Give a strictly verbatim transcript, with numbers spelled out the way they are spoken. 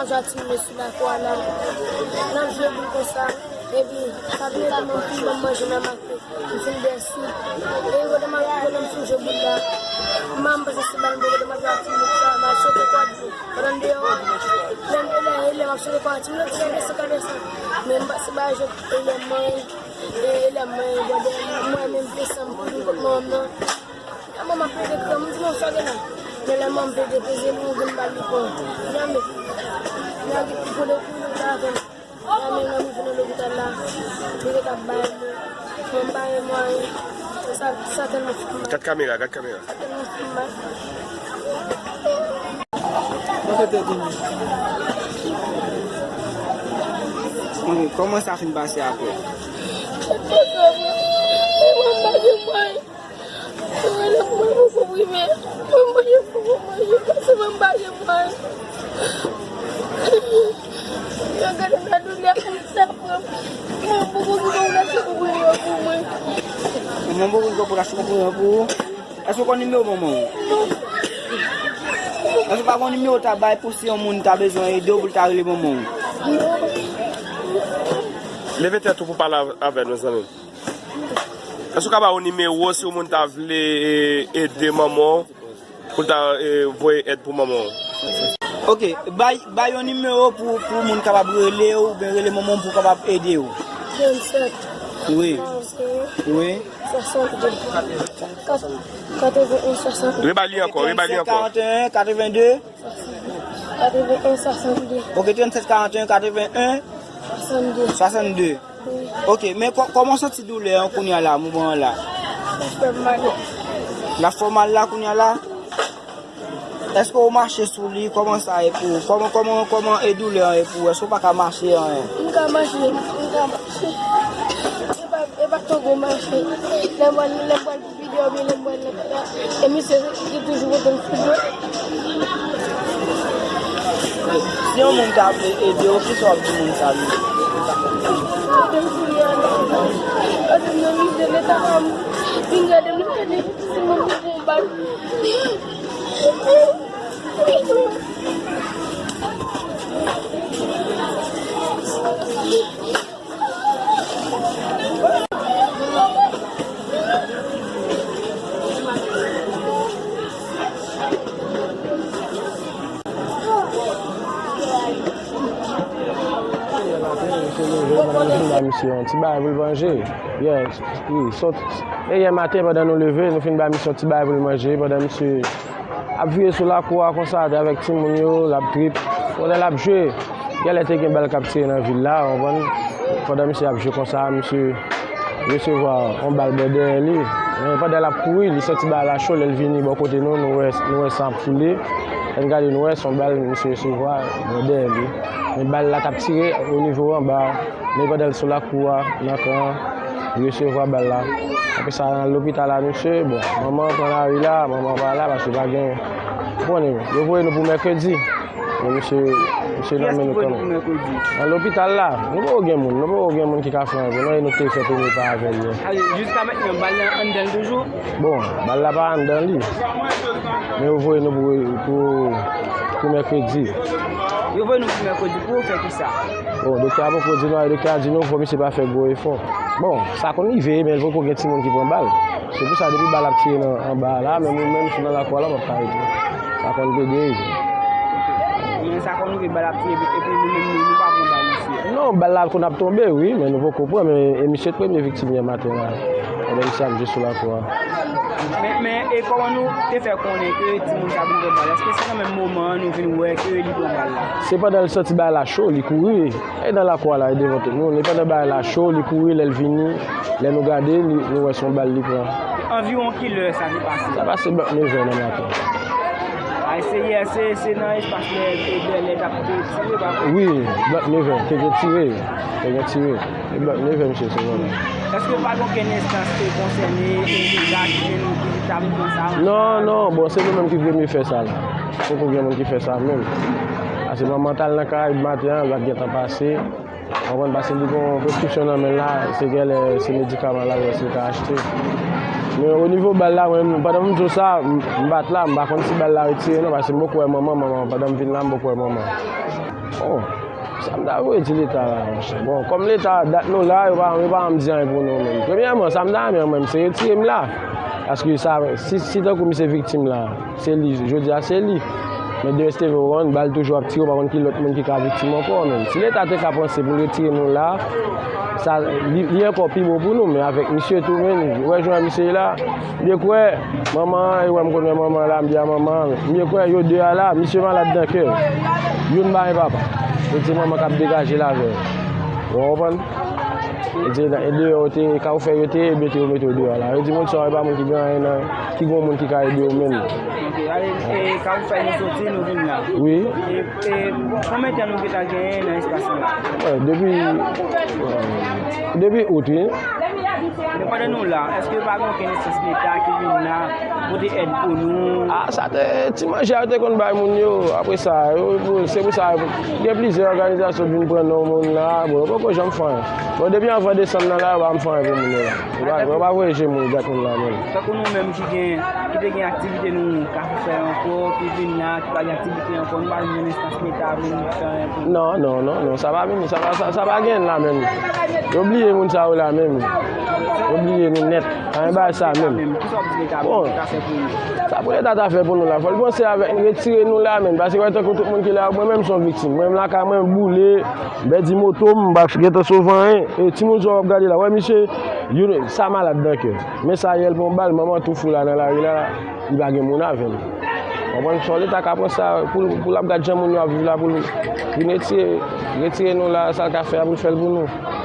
Jwa timoun sou lakou a la. N ap jwe boul konsa. Epi, sa vin ete mwen fin ban m manje nan maten. M fin bèsi. E pandan m ap rive la, m sonje boul la. Mwen, m pase se bal m poko te manje ak timoun sa. M al sote kwa dlo. Pandan m deyò, lè m, lè, lè m ap sote kwa, timoun yo te ka desann, ka desann. Men m pase ba je, e lè m manje, e, e lè m manje, gade, mwen menm desann m kouri kot manman m nan. Lè manman m plede kriye, m di, "Manman, sa gen la?" Men lè manman m plede peze m, m gen bal li pran. Janbe. Lè gen pou koule kouri la avè m. Lè menm lè m rive nan lopital la, li ret ap bay mwen. Mwen m pa gen mwayen. Sa, sa tèlman fè m mal. Gad kamera, gad kamera. Sa tèlman fè m mal. Mwen kote tounen. Ok, kòman sa fin pase apre? Mwen pa gen mwayen. Mwen rele pou mwen pou konprime. Mwen manje pou mwen manje, paske mwen pa gen mwayen. Yo gade nan doulè pou sa pran. Mwen poko gen koperasyon konprime pou mwen. Mwen poko gen koperasyon konprime pou ou. Èske w konn nimewo manman w? Non. Èske w pa konn nimewo w ta bay pou si yon moun ta bezwen ede w pou l ta rele manman w? Non. Leve tèt ou pou pale av-, avè nou, zanmi m. Èske w ka ba yon nimewo si yon moun ta vle, e, ede manman w, pou l ta, e, voye èd pou manman w? Ok, bay, bay yon nimewo pou, pou moun kapab rele w oubyen rele manman w pou kapab ede w. Tranntsèt. Wi. Karanteyen. Wi. Swasannde. Kat-, katreven en swasannde. Rebali ankò, rebali ankò. Tranntsèt karanteyen katreven de. Swasannde. Katreven en swasannde. Ok, tranntsèt karanteyen katreven en. Swasannde. Swasannde. Wi. Ok, men kò-, kòman w santi doulè an kounye a la, moman an la? L ap fè m mal. L ap fè w mal la kounye a la? Èske w mache sou li? Kòman sa ye pou ou? Kòman, kòman, kòman e doulè an ye pou ou? Èske w pa ka mache anyen? M ka mache, m ka mache. E pa, e pa twò gwo mache. Lè m pral, lè m pral pou videyo byen, lè m pral nan kay la. E misye ki toujou pote m sou do. Si yon moun ta vle ede w, kisa w ap di moun sa menm? Ede m kounye a la. Paske m nan mizè, leta pa m. Vin gade m, vin gade m, si mwen pou yon bal. Misye yon ti bagay pou l manje. Yes, wi, sot. E yè maten, pandan nou leve, nou fin ba misye yon ti bagay pou l manje, pandan misye ap vire sou lakou a konsa, avèk timoun yo, l ap trip. Pandan l ap jwe, genlè te gen bal k ap tire nan vil la, w konprann? Pandan misye ap jwe konsa, misye resevwa yon bal bò dèyè li. Men pandan l ap kouri, li santi bagay la cho, lè l vini bò kote nou, nou wè, nou wè san ap koule. Lè n gade, nou wè se yon bal misye resevwa bò dèyè li. Men bal la t ap tire o nivo anba. Men pandan l sou lakou a, nan kan an, li resevwa bal la. Apre sa, nan lopital la, misye, bon, manman an pran lari la, manman an pa la, paske pa gen, ou konnen, yo voye nou pou mèkredi. Men misye, misye nan men nou kanmenm. Nan lopital la, nou poko gen moun, nou poko gen moun ki ka fè anyen pou nou, e nou te fè premye pa avè l yo. Jiska mentnan, bal la anndan l toujou? Bon, bal la pa anndan li. Men yo voye nou pou, pou, pou mèkredi. Yo voye nou pou mèkredi pou fè kisa? Bon, doktè a poko di nou, doktè a di nou fò misye pa fè gwo efò. Bon, sa konn rive, men poko gen timoun ki pran bal. Se pou sa, depi bal ap tire nan, anba a la, menm ou menm, si w nan lakou a la, w p ap ka rete. Sa konn plede rive. Men sa konn rive, bal ap tire, epi nou menm, nou, nou pa pran bal isi. Non, bal la konn ap tonbe, wi, men nou poko pran, men e misye t premye viktim yè maten la. Pandan misye ap jwe sou lakou a. Men, men, e kòman nou te fè konnen ke timoun sa vin pran bal la? Èske se nan menm moman an nou vin wè ke li pran bal la? Se pandan l santi bagay la cho, li kouri. E nan lakou a la, e devan tout moun. E pandan bagay la cho, li kouri, lè l vini, lè nou gade, li, nou wè se yon bal li pran. Anviwon ki lè sa te pase? Sa pase bòt nevè nan maten. Ay, se yè, se, se nan espas lè, lè, lè t ap tire, pa vre? Wi, bòt nevè, te gen tire, te gen tire. E bòt nevè, misye sot vini. Èske pa gen okenn enstans te konsène, e, e, ki te vin pran sa? Non, non, bon, se nou menm ki premye fè sa la. Poko gen moun ki fè sa menm. Paske manman t al nan Karayib maten an, l pa t gentan pase. Konprann, paske li gen yon preskripsyon nan men l la, se genlè se medikaman l avè l ka achte. Men o nivo bal la, mwen, pandan m di w sa, m, m pa t la, m pa konn si bal la retire non, paske m poko wè manman, manman, pandan m vin la, m poko wè manman. Bon, sa m ta vle di Leta la, monchè. Bon, kòm Leta, dat nou la, yo pa, yo pa janm di anyen pou nou menm. Premyèman, sa m ta renmen menm, se retire m la. Paske sa, si, si tankou misye viktim la, se li, jodi a se li. Men demen si T V ou konn, bal toujou ap tire, ou pa konn ki lòt moun ki ka viktim ankò menm. Si Leta te ka panse pou l retire nou la, sa, li, li ankò pi bon pou nou, men avèk misye tou, men, ou wè jan misye ye la, m byen kwè, manman an, e wè m konn wè manman an la, m di a manman an, m byen kwè, yo de a la, misye malad nan kè. Youn pa gen papa. Se ti manman k ap degaje l avè l. Ou konprann? E di, e deyò, yo te, ka ou fè, yo te mete, yo mete yo deyò la. Yo di, moun sa yo, e pa moun ki gen anyen nan, ki gen moun ki ka ede yo menm. Ok, ale, e, ka ou fè nou soti, nou vin la. Wi. E, e, konbyen tan nou gentan genyen nan espas la? Bon, depi, depi out, wi. Men pandan nou la, èske pa gen okenn enstans Leta ki vin la, pote èd pou nou? Ah, sa te, ti manje a yo te konn bay moun yo. Apre sa, yo, yo, se pou sa, gen plizyè òganizasyon ki vin pran non moun la. Bon, yo poko janm fè anyen. Bon, depi anvan desanm nan la, yo pa janm fè anyen pou moun yo la. Yo pa, yo pa voye je moun, gad moun la menm. Tankou nou menm ki gen, ki te gen aktivite nou ka fè ankò, ki vin la, ki pa gen aktivite ankò, nou pa jwenn enstans Leta vin fè anyen pou nou. Non, non, non, non, sa pa vini, sa pa, sa, sa pa gen la menm. Yo bliye moun sa yo la menm. Yo bliye nou nèt. Anyen bagay sa menm. Bon, sa pou Leta ta fè pou nou la. Fò l panse avèk nou, retire nou la menm. Paske wè tankou tout moun ki la, mwen menm se yon viktim. Mwen menm lakay mwen boule, m pèdi moto m, m pa gentan sove anyen. E timoun sa w ap gade la. Wè misye, youn, sa malad nan kè. Men sa yè l pran bal, manman tou fou la nan lari la, li pa gen moun avè l. Konprann? Se yon Leta ka pran sa pou, pou l ap gad jan moun yo ap viv la, pou l vin retire, retire nou la, sa l ka fè a pou l fè l pou nou.